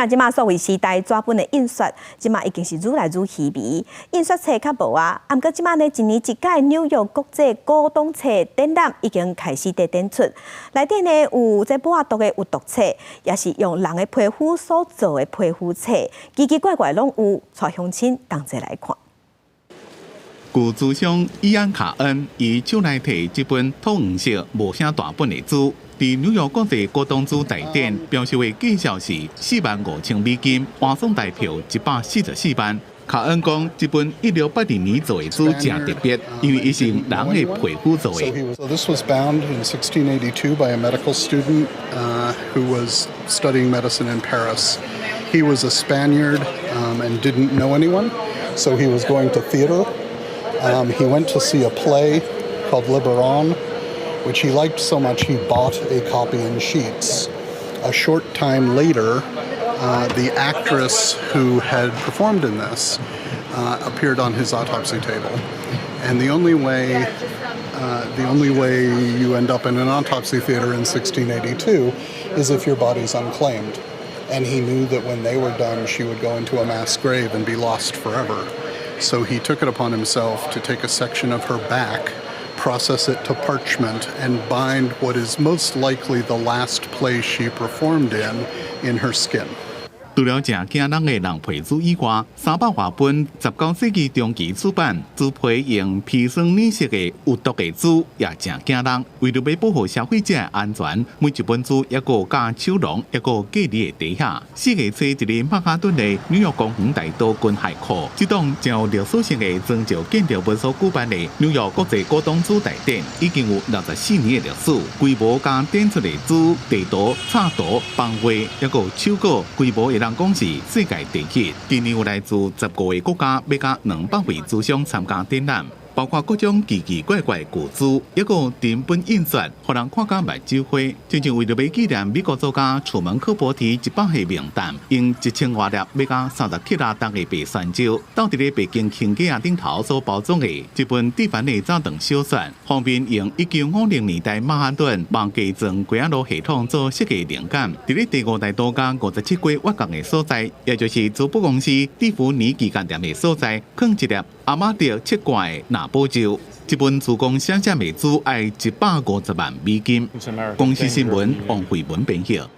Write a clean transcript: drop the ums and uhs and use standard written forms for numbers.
啊，這馬數位時代，紙本的印刷，這馬已經是愈來愈稀微，印刷冊較無啊。啊，毋過這馬呢，一年一屆紐約國際古董冊展覽已經開始佇展出。內底呢有這無毒的有毒冊，也是用人的皮膚所做的皮膚冊，奇奇怪怪攏有，帶鄉親同齊來看。舊書商伊安卡恩以手內提這本土黃色無啥大本的書，佇紐約國際古董書大展標售的價數是45,000美金，換算台票144萬。卡恩講，這本1682年做的書誠特別，因為伊是用人的皮膚做的。 So this was bound in 1682 by a medical student who was studying medicine in Paris. He was a Spaniard and didn't know anyone, so he was going to theater. He went to see a play called Liberon, which he liked so much he bought a copy in sheets. A short time later, the actress who had performed in this appeared on his autopsy table. And the only way you end up in an autopsy theater in 1682 is if your body's unclaimed. And he knew that when they were done, she would go into a mass grave and be lost forever. So he took it upon himself to take a section of her back, process it to parchment, and bind what is most likely the last play she performed in her skin. 除了誠驚人的人皮書以外，300外本19世紀中期出版、紙皮用砒霜染色的有毒的書也誠驚人。為著欲保護消費者的安全，每一本書猶閣有佮手籠，猶閣有隔離的袋仔。4月初佇咧曼哈頓的紐約公園大道軍械庫，這檔誠有歷史性的莊石建築物所舉辦的紐約國際古董書大展，已經有64年的歷史，規模佮展出的書、地圖、插圖、版畫，猶閣有手稿，規模會當講是世界第一。今年有來自15個國家，欲佮200位書商參加展覽，包括各種奇奇怪怪舊書，猶閣有珍本印刷，予人看甲目睭花。親像為著欲紀念美國作家楚門柯柏提100歲冥誕，用1000外粒欲佮30克拉重的白酸蕉，斗佇咧白金輕架仔頂頭所包裝的這本蒂凡尼早堂小說，封面用1950年代曼哈頓網架裝街仔路系統做設計靈感，佇咧第五大道佮57街越角的所在，也就是珠寶公司蒂芙尼旗艦店的所在，囥一粒阿瑪迪七掛的藍寶石。這本主攻寫寫的書愛150萬美金。公視新聞王慧文編譯。